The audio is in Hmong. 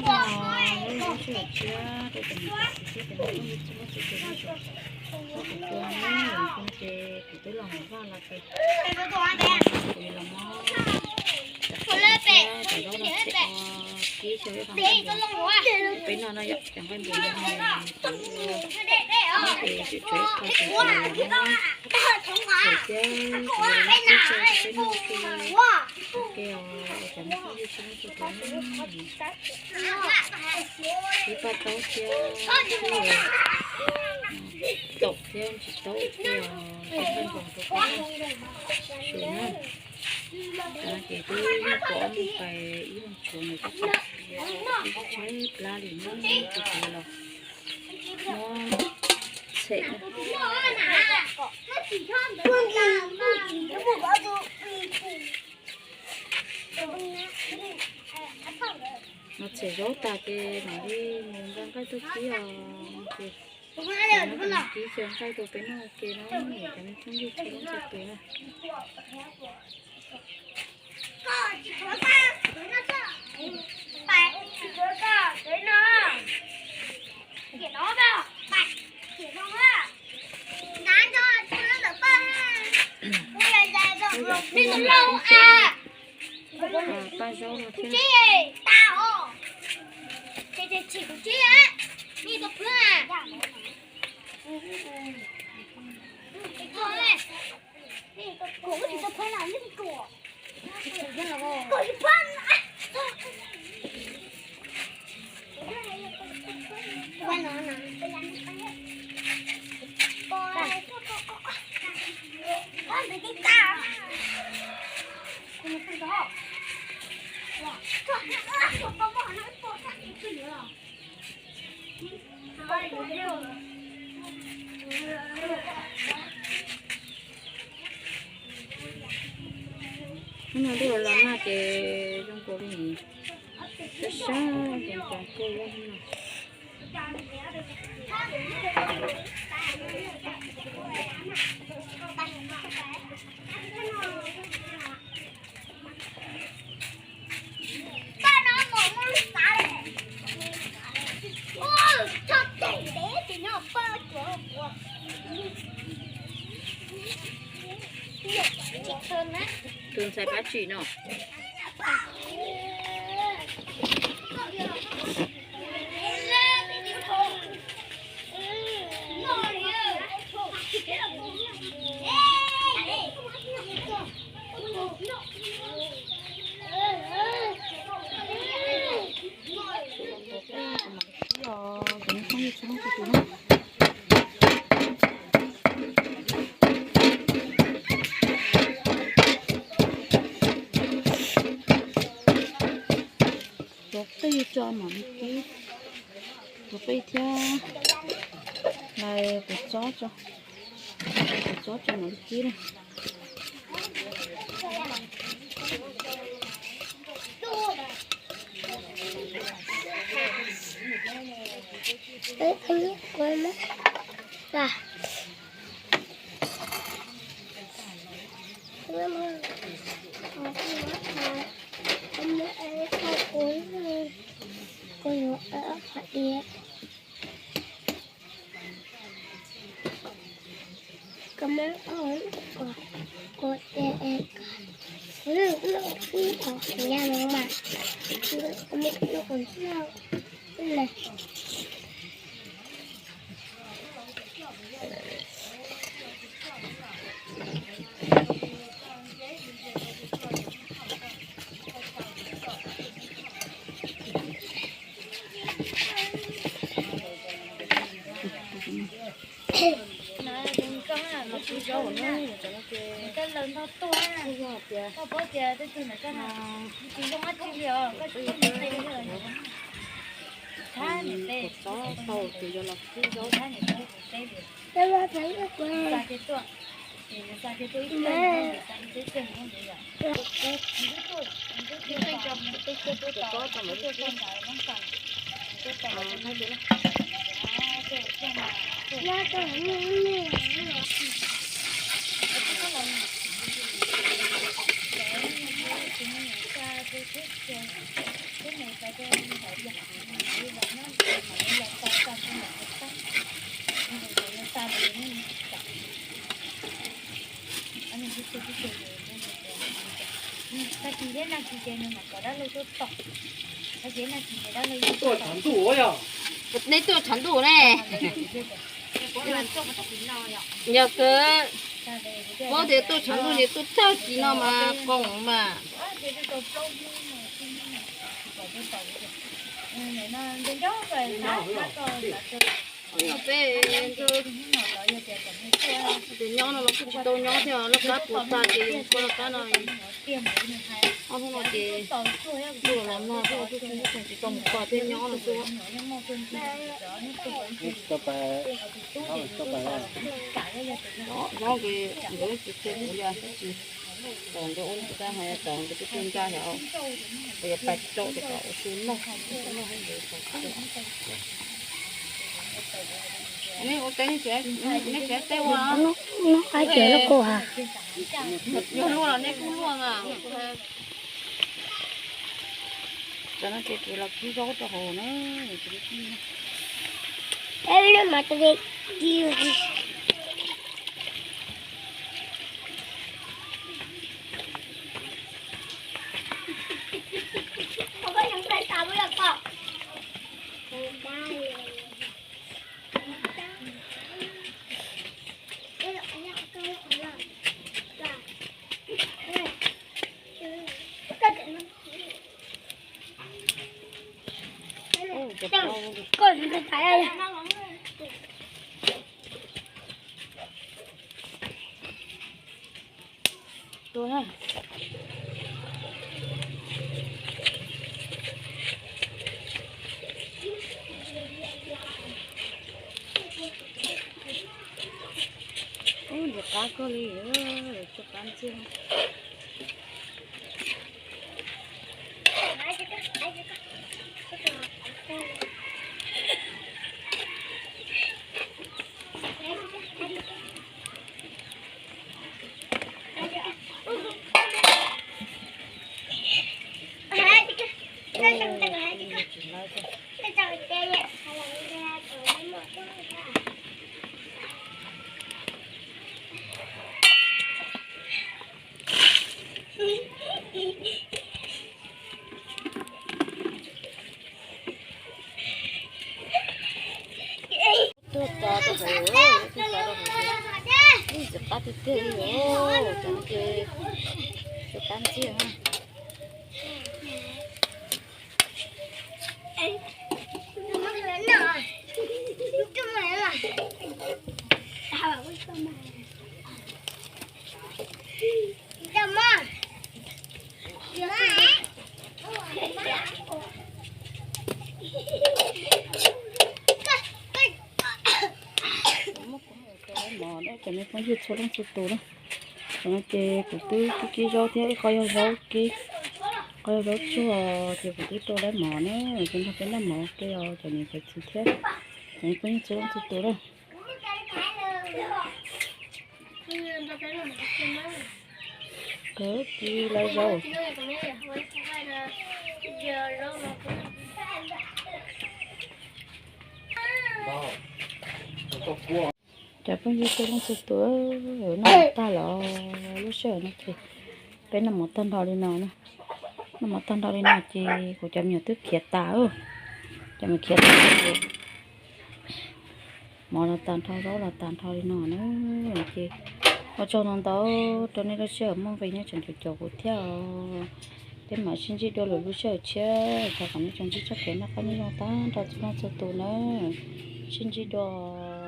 Hnub no lub sij hawm tshiab rau cov niam cov txiv thiab cov phooj ywg txhua leej txhua tus, kuv tus kua no ces kuv twb los mus vaj los ces kuv yuav los muab cov zaub no tsev kib xyaw ib qho nqaij npua. Peb noj no yom, cov nqaij npua no kuv ua ces tshuav tshuav ib qho ces kuv los muab tsev thiab kuv los muab kib xyaw rau peb noj ua ke. Ok os, cov phooj ywg txhua leej txhua tus na, ib paj taub thiab ib txaum thiab ntsis taub thiab cov nqaij npua rau peb noj su na. Cov no ces twb yeej pom mus pais ib leeg tshuav nws tab sis tshaib plab li no ces kuv los muab tshem na. Los tshem zaub tas ces mam li mus nqa nqaij tuaj kib os. Ces cov no ces kib xyaw nqaij rau peb noj ua ke na, cov me phooj ywg txhua leej txhua tus na. Paj zaub no thiab. Hnub no twb los noj ces zoo nkaus li sab sab ces nkaus kawg li no. Tus ntxhais Pab Tsim no. Tuav qij tso mam li kib. Tuav qij thiab hlais kua txob tso, kua txob tso mam li kib na. Nej tuaj tshav ntuj ne. Yog kawg, paub tias tuaj tshav ntuj ces tuaj txog kis no mas qoos mas. Peb, ces nyob no los kuj tsis tau nyob thiab, laj kab puas tag ces mus kho laj kab no. Ob hnub no ces ntuj los los nag thiab, tsis tau mus kho thiab, nyob no xwb. Nyob nkawd, nkawd tsis qhia kuv li tab sis thaum nkawd ua nkag, thaum nkawd twb tu nkag yog, yuav pais tsaum ces kom ua su noj, ua su noj ntawd. Nej ua teb, nej tsev teb ua, noj qab ces lub kua ha. Yog luaj los nej kuj luaj mas. Cov no ces kuv los kib zaub rau hauv na. Tua na. Ub, ntim qab kawg li, tsuag qab ntxiag. Tuaj tso rau hauv, tuaj tso rau hauv, ntxim qab tiag tiag li os, cov no ces tsuag qab ntxiag na. Muab kuv tau lab mov na cov me phooj ywg txhua leej txhua tus na. Cov no ces kuv twb kib kib zaub thiab, ib qho yog zaub kib, qho yog zaub tsuag, ces kuv twb tau lab mov na, ces nrog peb noj mov ua ke os cov niam cov txiv thiab cov me phooj ywg txhua leej txhua tus na. Kib lab zaub. Cov phooj ywg txhua leej txhua tus, noj tag los lub sij hawm no ces peb noj mov tag nrho li no na. Noj mov tag nrho li no ces kuv cov me nyuam twb khiav tas, cov me khiav tas ces mov los tag nrho, zaub los tag nrho li no na. Ces ua tsaug ntau ntau rau nej lub sij hawm muaj nqis nej tseem caum caum kuv thiab os. Peb mam sib ntsib dua lwm lub sij hawm tshiab, thov kom nej tsuas ntsib txoj kev noj qab nyob zoo tag nrho txhua leej txhua tus na. Sib ntsib dua.